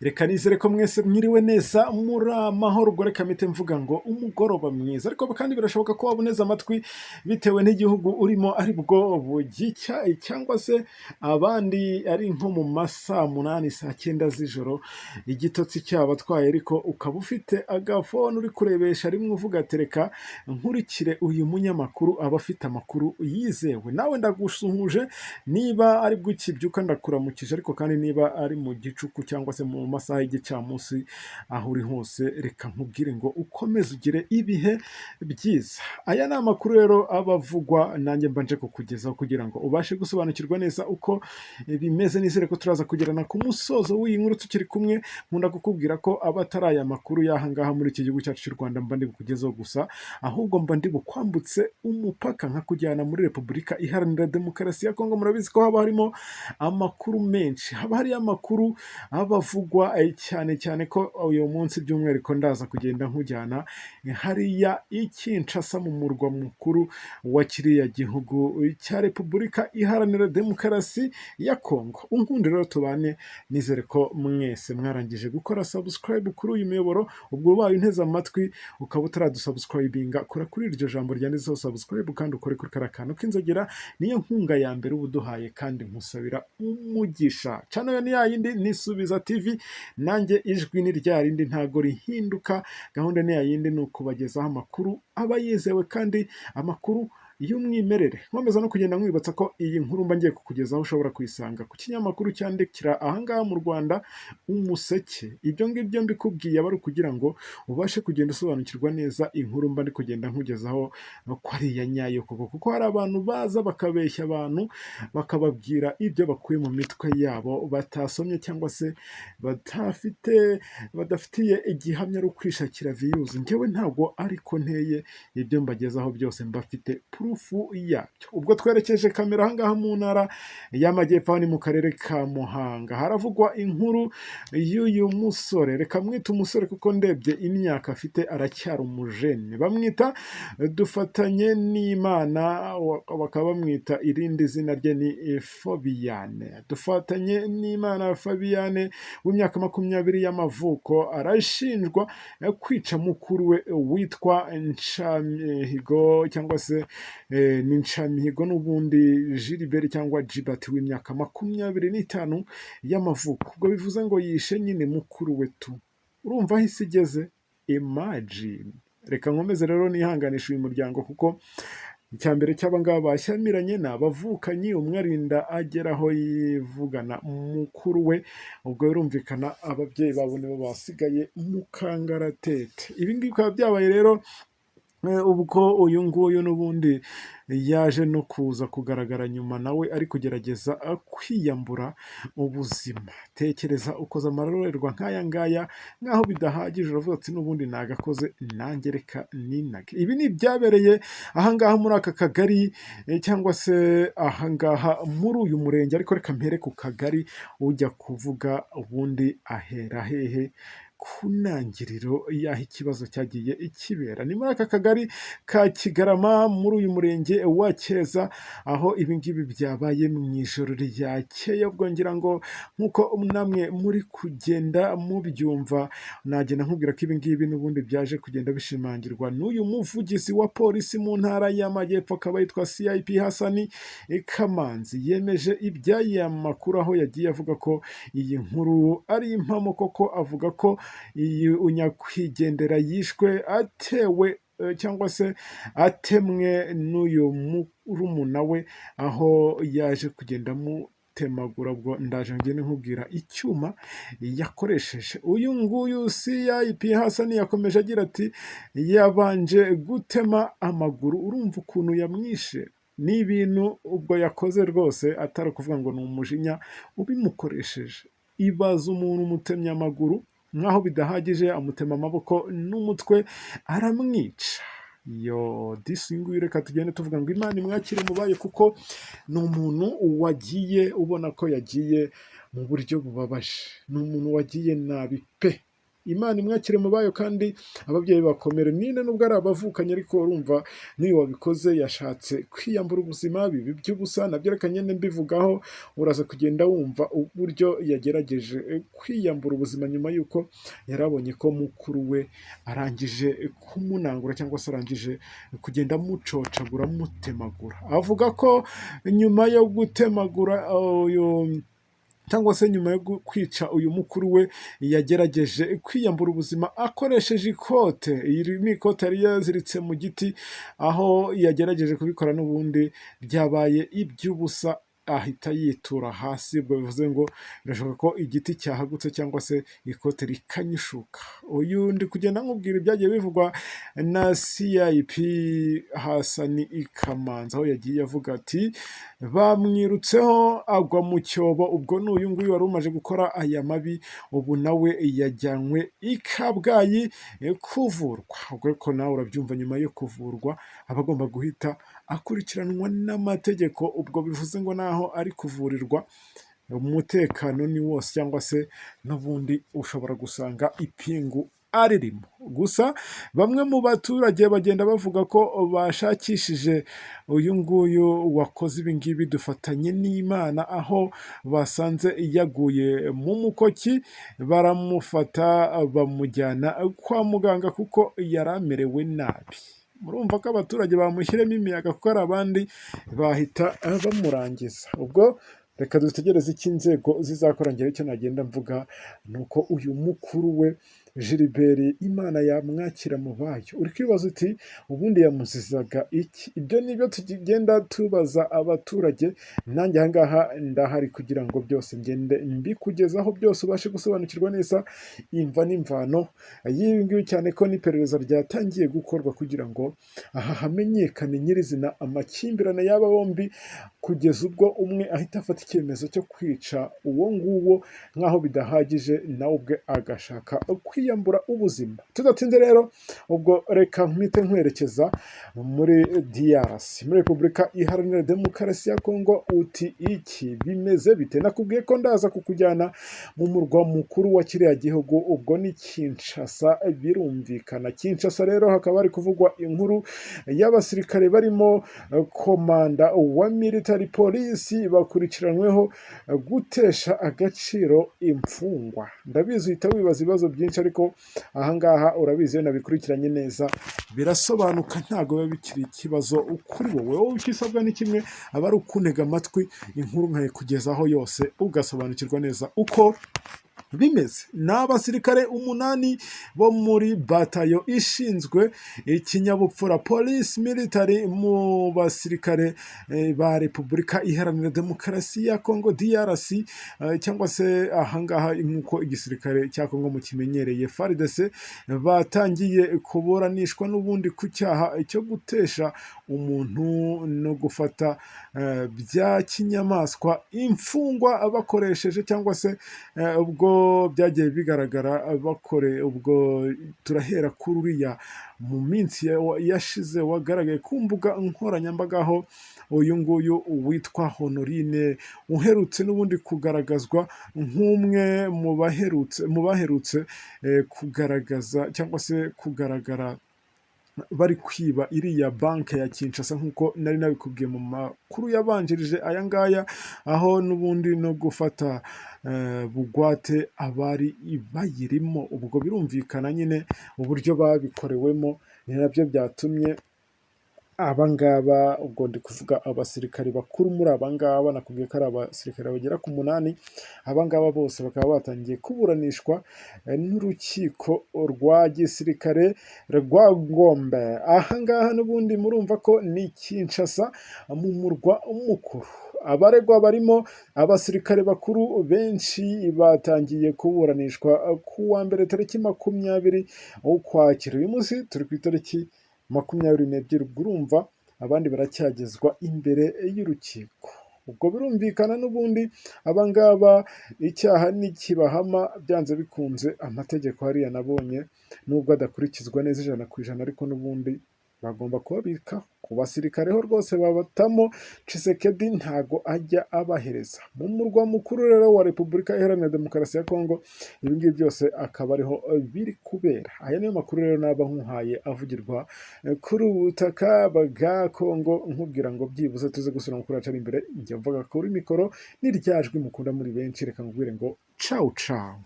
Reka nizere ko mwese mwiriwe neza, muri amahoro. Ubwo reka mpite mvuga ngo umugoroba mwiza, ariko kandi birashoboka ko waba uneze amatwi bitewe n'igihugu urimo ari bwo bugicya, cyangwa se abandi ari nko mu ma saa 8, saa 9 z'ijoro, igitotsi cyabatwaye, ariko ukaba ufite agafone uri kurebesha rimwe, uvuga ati: "Reka nkurikire uyu munyamakuru, aba afite amakuru yizewe." Nawe ndagusuhuje. Niba ari bwo ukibyuka, ndakuramukije, ariko kandi niba ari mu gicuku cyangwa se mu masaha y'igicamunsi, aho uri hose reka nkubwire ngo ukomeze ugire ibihe byiza. Aya ni amakuru rero aba avugwa, nanjye mbanje kukugezaho kugira ngo ubashe gusobanukirwa neza uko bimeze. Nizere ko turaza kugerana ku musozo w'iyi nkuru tukiri kumwe. Nkunda kukubwira ko aba atari aya makuru y'aha ngaha muri iki gihugu cyacu cy'u Rwanda mba ndi bukugezeho gusa, ahubwo mba ndi bukwambutse umupaka nkakujyana muri Repubulika Iharanira Demokarasi ya Kongo. Murabizi ko haba harimo amakuru menshi, haba hariyo amakuru aba avugwa cyane cyane ko uyu munsi by'umwihariko ndaza kugenda nkujyana hariya i Kinshasa, mu murwa mukuru wa kiriya gihugu cya Repubulika Iharanira Demokarasi ya Kongo. Unkunde rero tubane. Nizere ko mwese mwarangije gukora subscribe kuri uyu muyoboro. Ubwo ubaye unteze amatwi ukaba utaradusubscribinga, kora kuri iryo jambo ryanditseho subscribe kandi ukore kuri kariya kantu k'inzogera. Niyo nkunga ya mbere uba uduhaye kandi nkusabira umugisha. Channel ni ya yindi, ni Subiza TV. Nanjye ijwi ni rya rindi, ntago rihinduka. Gahunda ni ya yindi, ni ukubagezaho amakuru aba yizewe kandi amakuru y'umwimerere. Nkomeza no kugenda nkwibutsa ko iyi nkuru mba ngiye kukugezaho ushobora kuyisanga ku kinyamakuru cyandikira ahangaha mu Rwanda, Umuseke. Ibyo ngibyo mbikubwiye aba ari ukugira ngo ubashe kugenda usobanukirwa neza inkuru mba ndi kugenda nkugezaho ko ari iya nyayo koko, kuko hari abantu baza bakabeshya abantu, bakababwira ibyo bakuye mu mitwe yabo batasomye cyangwa se badafite badafitiye igihamya, ari ukwishakira views. Njyewe ntabwo ariko nteye. Ibyo mbagezaho byose mbafite proof yabyo. Ubwo twerekeje kamera ahangaha mu Ntara y'Amajyepfo, aho ni mu Karere ka Muhanga, haravugwa inkuru y'uyu musore. Reka mwite umusore kuko ndebye imyaka afite aracyari umujene. Bamwita Dufatanye n'Imana, bakaba bamwita irindi zina rye ni Fabiyane. Dufatanye n'Imana Fabiyane w'imyaka 20 y'amavuko arashinjwa kwica mukuru we witwa Nshamihigo, cyangwa se ni Nshamihigo n'ubundi Gilbert cyangwa Gilbert, w'imyaka 25 y'amavuko. Ubwo bivuze ngo yishe nyine mukuru we tu. Urumva aho isi igeze? Imagine. Reka nkomeze rero nihanganisha uyu muryango, kuko icya mbere cy'aba ngaba bashyamiranye ni abavukanyi, umwe arinda agera aho yivugana mukuru we. Ubwo birumvikana ababyeyi babo nibo basigaye mu kangaratete. Ibi ngibi bikaba byabaye rero ubwo uyu nguyu n'ubundi yaje no kuza kugaragara nyuma nawe ari kugerageza kwiyambura ubuzima. Tekereza ukoze amarorerwa nk'aya ngaya, nk'aho bidahagije uravuga ati: "N'ubundi nagakoze, nanjye reka ninage." Ibi ni ibyabereye ahangaha muri aka kagari cyangwa se ahangaha muri uyu murenge, ariko reka mpere ku kagari. Ujya kuvuga ubundi ahera hehe? Ku ntangiriro y'aho ikibazo cyagiye kibera ni muri aka kagari ka Kigarama, muri uyu murenge wa Cyeza, aho ibi ngibi byabaye mu ijoro ryakeye. Ubwo ngira ngo nk'uko namwe muri kugenda mubyumva, nagenda nkubwira ko ibi ngibi n'ubundi byaje kugenda bishimangirwa n'uyu muvugizi wa polisi mu Ntara y'Amajyepfo, akaba yitwa CIP Hasani Kamanzi. Yemeje iby'aya makuru, aho yagiye avuga ko iyi nkuru ari impamo koko. Avuga ko iyi nyakwigendera yishwe atewe cyangwa se atemwe n'uyu murumuna we, aho yaje kugenda amutemagura. Ubwo ndaje ngende nkubwira icyuma yakoresheje. Uyu nguyu CIP Hasani yakomeje agira ati: "Yabanje gutema amaguru." Urumva ukuntu yamwishe? Ni ibintu ubwo yakoze rwose atari ukuvuga ngo ni umujinya ubimukoresheje. Ibaza umuntu umutemye amaguru, nk'aho bidahagije amutema amaboko n'umutwe, aramwica. Yo disi, uyu nguyu reka tugende tuvuga ngo Imana imwakire mubaye, kuko ni umuntu wagiye ubona ko yagiye mu buryo bubabaje, ni umuntu wagiye nabi pe. Imana imwakire mu bayo kandi ababyeyi bakomere. Nine nubwo ari abavukanye, ariko urumva n'iyo wabikoze yashatse kwiyambura ubuzima, bibi by'ubusa. Nabyo reka nyine mbivugaho, uraza kugenda wumva uburyo yagerageje kwiyambura ubuzima nyuma y'uko yari abonye ko mukuru we arangije kumunangura, cyangwa se arangije kugenda amucocagura, amutemagura. Avuga ko nyuma yo gutemagura uyu, cyangwa se nyuma yo kwica uyu mukuru we, yagerageje kwiyambura ubuzima akoresheje ikote. Iri ni ikote yari yaziritse mu giti, aho yagerageje kubikora n'ubundi byabaye iby'ubusa, ahita yitura hasi. Ubwo bivuze ngo birashoboka ko igiti cyahagutse cyangwa se ikote rikanyishuka. Uyu ndi kugenda nkubwira ibyagiye bivugwa na CIP Hasani Kamanzi, aho yagiye avuga ati bamwirutseho agwa mu cyobo. Ubwo ni uyu nguyu wari umaze gukora aya mabi, ubu nawe yajyanywe i Kabgayi kuvurwa. Ubwo ariko nawe urabyumva, nyuma yo kuvurwa aba agomba guhita akurikiranwa n'amategeko. Ubwo bivuze ngo naho ari kuvurirwa umutekano ni wose, cyangwa se n'ubundi ushobora gusanga ipingu aririmo. Gusa bamwe mu baturage bagenda bavuga ko bashakishije uyu nguyu wakoze ibi ngibi dufatanye n'Imana, aho basanze yaguye mu mukoki, baramufata bamujyana kwa muganga kuko yari amerewe nabi. Murumva ko abaturage bamushyiremo imiyaga, kuko hari abandi bahita bamurangiza. Ubwo reka dutegereze icyo inzego zizakora. Ngewe icyo nagenda mvuga ni uko uyu mukuru we Gilbert, Imana yamwakira mu bayo. Uri kwibaza uti ubundi yamuzizaga iki? Ibyo ni byo tugenda tubaza abaturage. Nanjye aha ngaha ndahari kugira ngo byose ngende mbikugezaho, byose ubashe gusobanukirwa neza imva n'imvano y'ibi ngibi, cyane ko n'iperereza ryatangiye gukorwa kugira ngo aha hamenyekane nyirizina amakimbirane y'aba bombi, kugeza ubwo umwe ahita afata icyemezo cyo kwica uwo nguwo, nk'aho bidahagije nawe ubwe agashaka kwiyambura ubuzima. Tudatinze rero, ubwo reka mpite nkwerekeza muri DRC, muri Repubulika Iharanira Demokarasi ya Kongo. Uti iki bimeze bite? Nakubwiye ko ndaza kukujyana mu murwa mukuru wa kiriya gihugu, ubwo ni Kinshasa. Birumvikana, Kinshasa rero hakaba hari kuvugwa inkuru y'abasirikare barimo komanda wa military police bakurikiranyweho gutesha agaciro imfungwa. Ndabizi uhita wibaza ibibazo byinshi, ariko ahangaha urabizi, iyo nabikurikiranye neza birasobanuka, ntabwo biba bikiri ikibazo kuri wowe. Wowe icyo usabwa ni kimwe, aba ari ukuntega amatwi, inkuru nkayikugezaho yose, ugasobanukirwa neza uko bimeze. Ni abasirikare 8 bo muri batayo ishinzwe ikinyabupfura, police military, mu basirikare ba Repubulika Iharanira Demokarasi ya Kongo, DRC, cyangwa se ahangaha nk'uko igisirikare cya Kongo mukimenyereye, FARDC, batangiye kuburanishwa n'ubundi ku cyaha cyo gutesha umuntu no gufata bya kinyamaswa imfungwa bakoresheje, cyangwa se ubwo byagiye bigaragara bakore. Ubwo turahera kuri uriya mu minsi yashize wagaragaye ku mbuga nkoranyambaga, aho uyu nguyu witwa Honorine uherutse n'ubundi kugaragazwa nk'umwe mu baherutse kugaragaza cyangwa se kugaragara bari kwiba iriya banki ya Kinshasa, nk'uko nari nabikubwiye mu makuru yabanjirije aya ngaya, aho n'ubundi no gufata bugwate abari bayirimo. Ubwo birumvikana nyine uburyo babikorewemo, ni nabyo byatumye aba ngaba, ubwo ndi kuvuga abasirikare bakuru muri aba ngaba, nakubwiye ko ari abasirikare bagera ku 8, aba ngaba bose bakaba batangiye kuburanishwa n'urukiko rwa gisirikare rwa Gombe. Aha ngaha n'ubundi murumva ko ni Kinshasa mu murwa mukuru. Abaregwa barimo abasirikare bakuru benshi batangiye kuburanishwa ku wa mbere tariki 20 Ukwakira. Uyu munsi turi ku itariki 22, ubwo urumva abandi baracyagezwa imbere y'urukiko. Ubwo birumvikana n'ubundi aba ngaba icyaha nikibahama byanze bikunze, amategeko hariya nabonye nubwo adakurikizwa neza 100%, ariko n'ubundi Bagomba kubabika ku basirikare ho rwose babatamo. Tshisekedi ntago ajya abahereza mu murwa mukuru rero wa Repubulika Iharanira Demokarasi ya Kongo. Ibi ngibi byose akaba ariho biri kubera. Aya niyo makuru rero naba nkuhaye avugirwa kuri ubu butaka bwa Kongo, nkubwira ngo byibuze tuze gusura amakuru yacu ari imbere. Njya mvuga kuri mikoro ni rya jwi mukunda muri benshi. Reka nkubwire ngo cawu cawu.